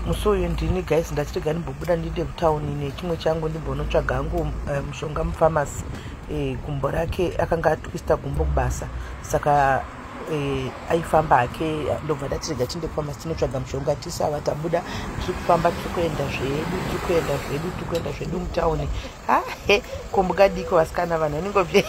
Musi uyu ndini guys ndati rega ndimbobuda ndiende kutauni nechimwe changu ndimbonotsvaga hangu mushonga mupharmacy. Gumbo rake akanga atwista gumbo kubasa, saka aifamba hake. Ndobva ndati rega tiende kupharmacy tinotsvaga mushonga. Tisava tabuda, tiri kufamba, tiri kuenda zvedu, tiri kuenda zvedu, tiri kuenda zvedu mutauni. Ahe, kombukadiko vasikana, vanhu vanenge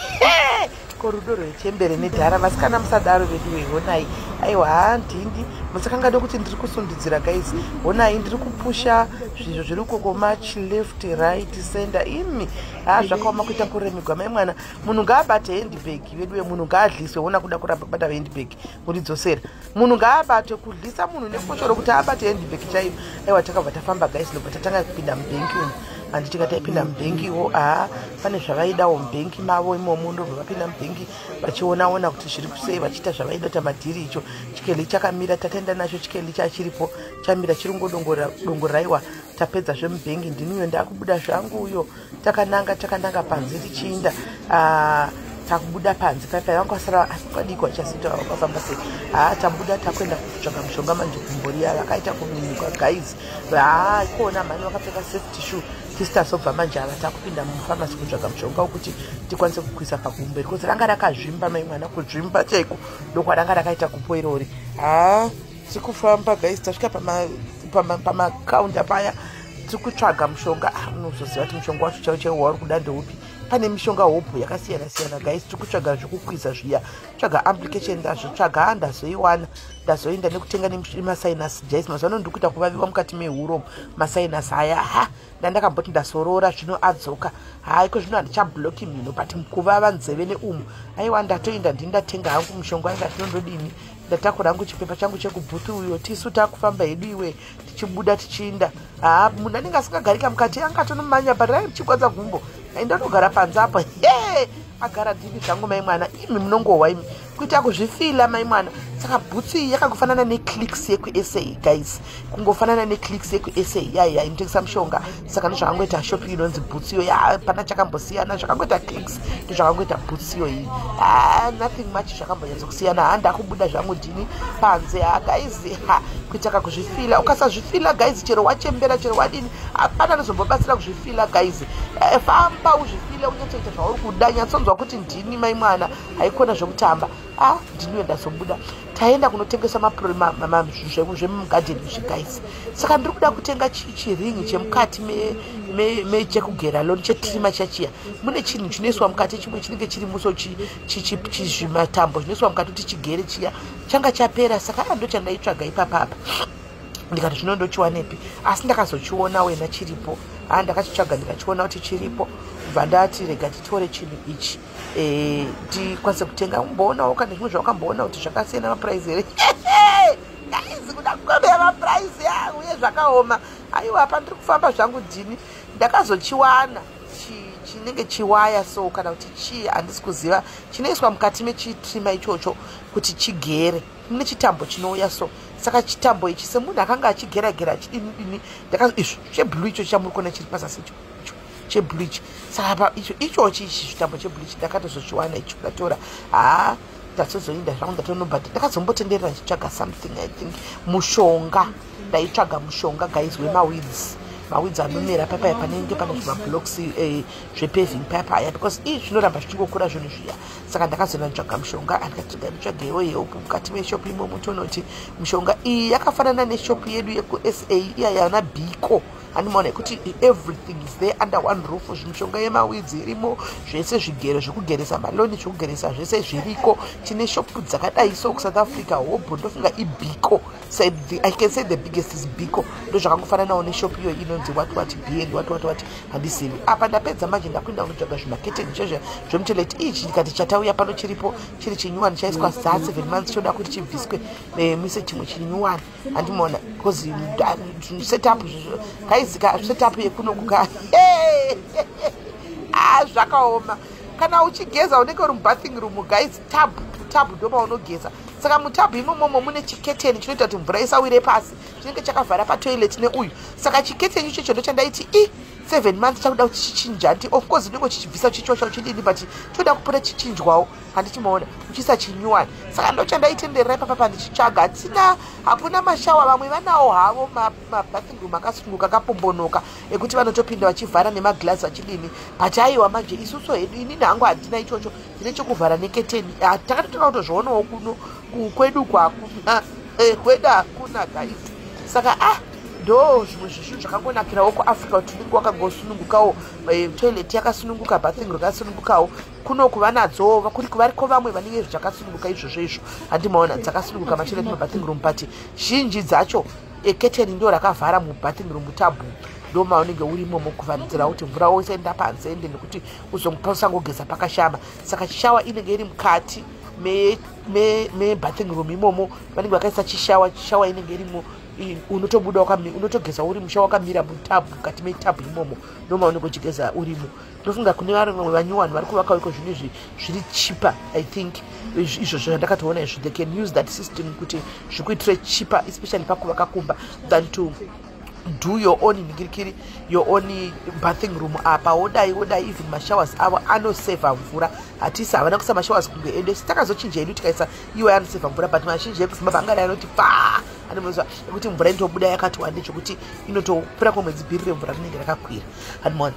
ko rudo rwechembere nedhara. Vasikana, musadaro vedu. Honai, aiwa, handindi musakangade kuti ndiri kusundidzira guys. Honai, ndiri kupusha zvizvo zviri ukoko, march left, right, center. Imi, ha, zvakaoma kuita kuremigwa mai mwana. Munhu ngaabate handbag veduwe, munhu ngaadliswe. Ona kuda kuramba kubata handbag muridzosera. Munhu ngaabate, kudlisa munhu nefoshoro kuti abate handbag chaiyo. Aiwa, takabva tafamba guys, ndobva tatanga kupinda mubhengi umu. Handiti kataipinda mubhengiwo, haa, pane zvavaidawo mubhengi mavo imomo. Ndobva vapinda mubhengi vachionaona kuti zviri kusei, vachiita zvavaida kuita madhiri. Icho chikeli chakamira, tataenda nacho chikeli chachiripo, chamira chiri ngodongoraiwa. Tapedza zvemubhengi, ndiniyo ndakubuda zvangu uyo. Takananga, takananga panze tichiinda. Takubuda panze paipai, vanga vasara vadiki vachasita, vakafamba sei. Haa, tabuda, takuenda kutsvaga mushonga manje. Gumbo riya vakaita kuminyuka guys. Haa, ikuona mhani, vakapfeka safety shoe. Tisi tazobva manje ava, takupinda mupharmacy kutsvaga mushonga wekuti tikwanise kukwisa pagumbo iri, because ranga rakazvimba mai mwana, kuzvimba chaiko ndokwaranga rakaita gumbo irori. Haa, tiri kufamba guys, tasvika pamakaunda paya, tiri kutsvaga mushonga. Ah, unozoziva kuti mushonga wacho chaiwo chaiwo wauri kuda ndeupi. Pane mishonga hobho yakasiyana siyana guys. Tiri kutsvaga zvekukwiza zviya, tsvaga application, ndazvitsvaga. Ha, ndazoiwana, ndazoenda nekutenga nemasinus guys. Mazuva ano ndiri kuita kuvaviwa mukati mehuro, masinus aya. Ha, ndandakamboti ndazorora, zvino adzoka. Haiko zvino handichabloki mhino, but kuvava nzeve neumu. Aiwa, ndatoenda ndini, ndatenga hangu mushonga wanga. Tinondodini, ndatakura hangu chipepa changu chekubhuti uyo. Tisu takufamba hedu iwe, tichibuda tichiinda. Haa, munhu anenge asingagarika mukati angatonomanya, but rai chikwadza gumbo, ndotogara panze apo. He, agara ndini zvangu mai mwana. Imi munongohwa imi kuita kuzvifila mai mwana. Saka bhutsu iyi yakangofanana neClicks yekuSA guys, kungofanana neClicks yekuSA yaiya inotengesa mushonga. Saka ndozvakangoita shop inonzi Bhutsu iyo. Ya, pana chakambosiyana, zvakangoita Clicks, ndozvakangoita Bhutsu iyo iyi. Nothing much zvakambonyatsokusiyana. Ha, ndakubuda zvangu ndini panze. Ha guys, ha, kuita kakuzvifila. Ukasazvifila guys, chero wachembera, chero wadini, hapana anozombobatsira kuzvifila guys. Famba uzvifile, unyatsoita zvauri kuda, nyatsonzwa kuti ndini mai mwana, haikona zvekutamba. A, ndiniyo ndazobuda, taenda kunotengesa zvemugadheni izvi guys. Saka ndiri kuda kutenga chiringi chemukati mechekugera lawn, chetrimmer chachiya. Mune chinhu chinoiswa mukati, chimwe chinenge chiri muso, zvimatambo zvinoiswa mukati kuti chigere chiya. Changa chapera, saka a, ndo chandaitsvaga ipapapa. Ndikati zvino ndochiwanepi? Asi ndakazochiona wena chiripo. Ha, ndakachitsvaga, ndikachiona kuti chiripo. Bva ndati rega titore chinhu ichi, tikwanise kutenga. Umboonawo kana zvimwe zvawakamboona kuti zvakasiyana maprice here guys? Kuda kukomera maprice, uye zvakaoma. Aiwa, pandiri kufamba zvangu ndini, ndakazochiwana chinenge chiwaya so, kana kuti chii, handisi kuziva, chinoiswa mukati mechitrimmer ichocho kuti chigere. Mune chitambo chinouya so. Saka chitambo ichi, semunhu akanga achigeragera achidini dini, izvo cheblue icho chamuri kuona chiri pazasi, icho cheblue ichi. Saka pa icho ichochi ichi chitambo cheblue ichi ndakatozochiwana icho, ndatora. Haa, ndatozoinda zvangu, ndatonobhadha. Ndakazombotenderera ndichitsvaga something, I think mushonga. Ndaitsvaga mushonga guys wemaweeds, maweeds anomera papaya panenge pane zvimablocks zvepaving payapaya, because ii zvinoramba zvichingokura zvinhu zviya. Saka ndakazoenda nditsvaga mushonga, andikati nditsvagewo help mukati meshop imomo. Tonoti mishonga iyi yakafanana neshop yedu yekuSA iya yana Biko, handimaona yekuti everything is there under one roof. Mishonga yemaweeds irimo, zvese, zvigero zvekugeresa malawn, zvekugeresa zvese zviriko. Tine shop dzakadai so kuSouth Africa hobho, ndofunga iBiko. I can say the biggest is Biko. Ndo zvakangofananawo neshop iyo inonzi what what b and what what what, handizivi. Apa ndapedza manje, ndakuenda kunotsvaga zvimaketeni zvezvo zvemutoilet ichi. Ndikati chatauya pano chiripo, chiri chinyuwani, chaiswa za 7 months, choda kuti chibviswe, muise chimwe chinyuwani, handimaona, because setup guys, ka setup yekunoku ka, ah, zvakaoma. Kana uchigeza unenge uri mubathing room guys, tub, tub ndomaunogeza. Saka mutub imomomo mune chiketeni chinoita kuti mvura isawire pasi, chinenge chakavhara patoilet neuyu. Saka chiketeni ichocho ndo chandaiti i 7 months chakuda kuti chichinja. Handi, of course unenge uchichibvisa, uchichosha, uchidini, but choda kupota chichinjwawo, handiti maona, uchiisa chinyuwani. Saka ndochandaitenderera ipapa ndichitsvaga. Hatina, hakuna mashower. Vamwe vanawo havo mabathing room akasununguka, akapombonoka, ekuti vanotopinda vachivhara nemaglass, vachidini, but aiwa, manje isusu hedu, inini hangu handina ichocho. Ndine chekuvhara neketeni. Takatotoda kutozvionawo kuno kwedu kwakuna, kwedu hakuna, guys. Saka ah, ndo zvimwe zvezvinhu zvakangonakirawo kuAfrica, kuti unenge wakangosunungukawo, toilet yakasununguka, bathing rakasunungukawo. Kuno kuva nadzo kuri variko vamwe vanenge zvakasununguka izvozvo izvo, handimaona, dzakasununguka matoilet, mabathing room, but zhinji dzacho eketeni ndo rakavhara mubathing room, tub ndo maunenge urimomo, kuvharidzira kuti mvura wosaenda panze ende nekuti uzongosangogeza pakashama. Saka shower inenge iri mukati mebathing room imomo. Vanenge vakaisa chishower, shower inenge irimo. Unotobuda, unotogeza uri mushower, wakamira mutub, mukati metub imomo ndomaunenge uchigeza urimo. Ndofunga kune vamwe vanyuwani vari kuvaka iko zvinhu izvi zviri cheaper. I think izvozvo zvandakatoona izvo, they can use that system kuti zvikuitire cheaper, especially pakuvaka kumba, than to do your own ningirikiri, your own bathing room apa, wodai wodai. Even mashowers avo anosevha mvura. Hatisi, havana kuisa mashowers kunge edu. Esi takazochinja edu, tikaisa iwo anosevha mvura, but mazhinji ekuZimbabwe angadai anoti pa anomoziva ekuti mvura inotobuda yakati wande zvokuti inotopfuura kwemwedzi, bhiri remvura rinenge rakakwira, hanimona.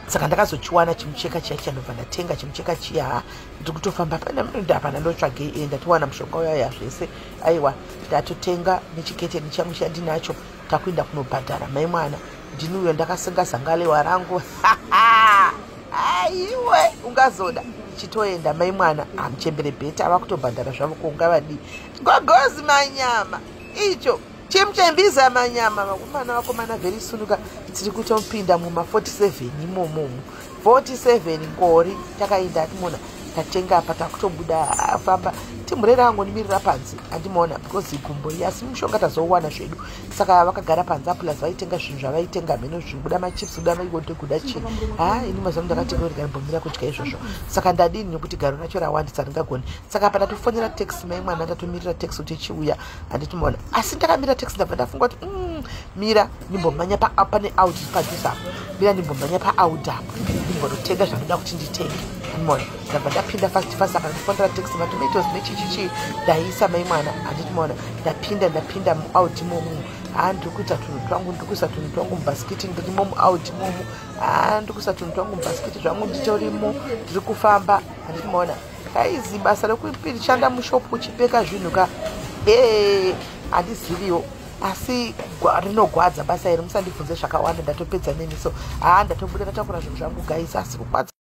Saka ndakazochiwana chimucheka chiya chiya, ndobva ndatenga chimucheka chiya. Ndiri kutofamba hapana, ndotsvagei? Ndatowana mushonga uyaya zvese. Aiwa, ndatotenga nechiketeni changu chandinacho. Takuenda kunobhadhara. Mai mwana, ndini uyo ndakasenga zangalewa rangu. Aiwe, ungazoda chitoenda. Mai mwana, hamuchembere bheta ava kutobhadhara zvavo. Ko ungavadii? Gogozi manyama icho chimuchembiza manyama. Vakomana, vakomana, very soon ka tiri kutopinda muma47 imomomo, 47 ngori takaenda atimona. Tatenga apa, takutobuda famba. Timurera angonimirira panze, andimaona, because gumbo iyi, asi mushonga tazowana zvedu. Saka vakagara panze, plus vaitenga zvinhu zvavaitenga mheno, zvinhu, machips, kuda maikote, kuda chii. Ha, ini mazuva ndakatenga kuti kanimbomira kudya izvozvo. Saka ndadini? Nekuti garo racho rawandisa, ndingagoni. Saka apa ndatofonera taxi, mai mwana. Ndatomirira taxi kuti ichiuya, handitimaona. Asi ndakamira taxi, ndabva ndafunga kuti, mira ndimbomhanya pane Aldi padhuze apo, mira ndimbomhanya paAldi apo, ndimbonotenga zvanoda kuti nditenge." Mona, ndabva ndapinda fast fast. Apa ndifonera taxi, matomatoes nechichichi ndaisa. Mai mwana, handiti maona, ndapinda, ndapinda muAldi momo. Ha, ndiri kuita tunhu twangu, ndiri kuisa tunhu twangu mubhasikiti. Ndirimo muAldi momo. Ha, ndiri kuisa tunhu twangu mubhasikiti zvangu, nditorimo, ndiri kufamba, handiti maona. Kaizi basa rekushanda mushopu uchipeka zvinhu ka, e handiziviwo, asi rinogwadza basa iri. Musandibvunze zvakawanda, ndatopedza neni. So haa, ndatobuda, ndatakura zvinhu zvangu, guys, asi kugwadza.